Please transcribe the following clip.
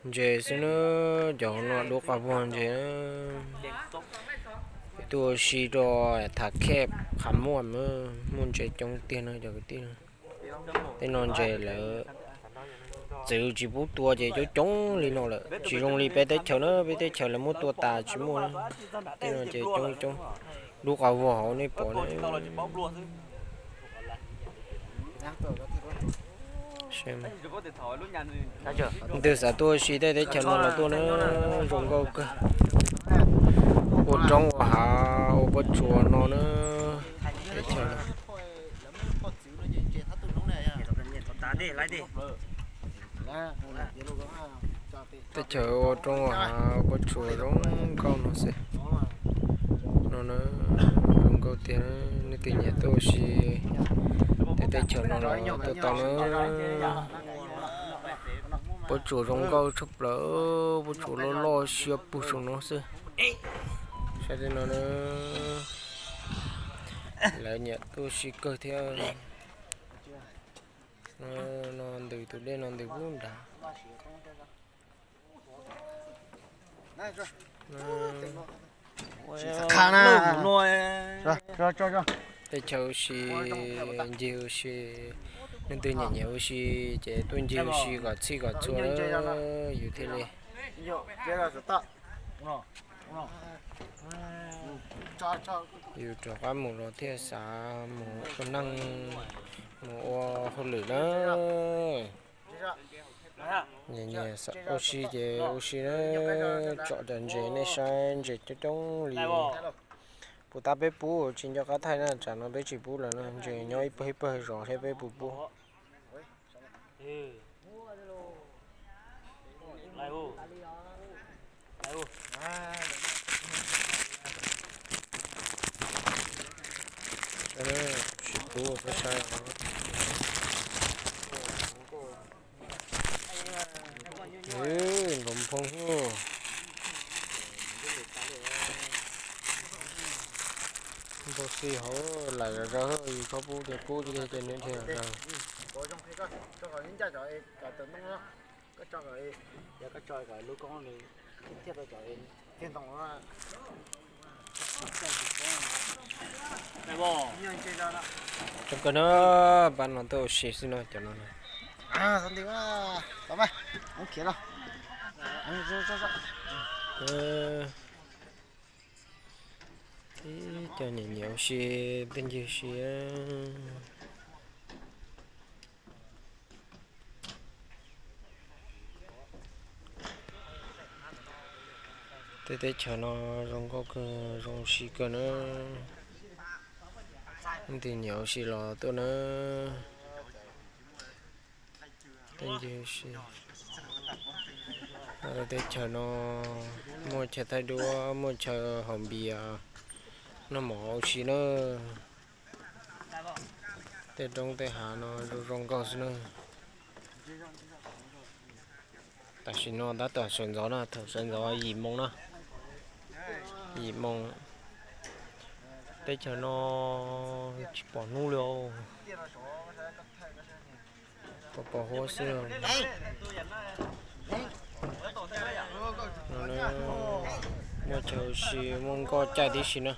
Ntses xwb na, cov no dub qas vog ntses na. Tuaj ua si rau Thav Khej Qhov Muaj na, muaj ntses coob tiag no cov kwv tij. Tej no ntses lawv txwv tsis pub tua ces coob coob li no lawm, tsis zoo li peb teb chaws na, peb teb chaws lawv muab tua tas tsis muaj na. Tej no ces coob coob, dub qas vog hauv nej pom na. Leej twg xav tuaj ua si tej teb chaws no los tuaj na, zoo nkauj kawg. Ua roob ua hav ua pob tsuas no na, teb chaws no. Teb chaws ua roob ua hav ua pob tsuas zoo nkauj no xwb. No na, zoo nkauj tiag, nej twg nyiam tuaj ua si tej teb chaws no los tuaj tau na. Pob tsuas zoo nkauj tshaj plaws, pob tsuas loj loj siab pug saum no xwb. Saib tej no na, lawv nyiam tuaj ua si kawg thiab. No ntws tus dej no ntws pub nrad. Teb chaws ua si, ncig ua si, leej twg nyiam nyiam ua si ces tuaj ncig ua si kom txhij kom txhua yus thiaj li. Yus rov qab mus los thiaj xav mus ua neej, mus ua hauj lwm na. Nyiam nyiam xav ua si ces ua si na, tsom cov ntses nej saib ntses coob coob li. Puas tab peb pub tsis nco qab thaij na, tsam no peb tsis pub lawm no, ntses nyob ib pawg ib pawg zos thiab peb puas pub. Tsis pub peb saib. Nrov nphoo. Npau xi hauv laim zom zaws, yus txhob pub ces pub cia li ces nws dhia zom zaws. Coob kawg na, pab no tuaj ua si xwb no cov no. Tib cov nyiam nyiam ua si, tej ncig ua si. Tej teb chaws no zoo nkauj kawg, zoo ua si kawg na. Leej twg nyiam ua si los tuaj na. Tej ncig ua si. Teb chaws no muaj chaw thaij duab, muaj chaw haus npias, noj mov ua si na. Tej roob tej hav no zoo zoo nkauj xwb na. Tam sim no tab tom sawv ntxov na, thaum sawv ntxov yim moo na. Yim moo. Teb chaws no tsis pom hnub li os. Pom pom huab xwb. Muaj chaw ua si, muaj nkoj caij tib si na.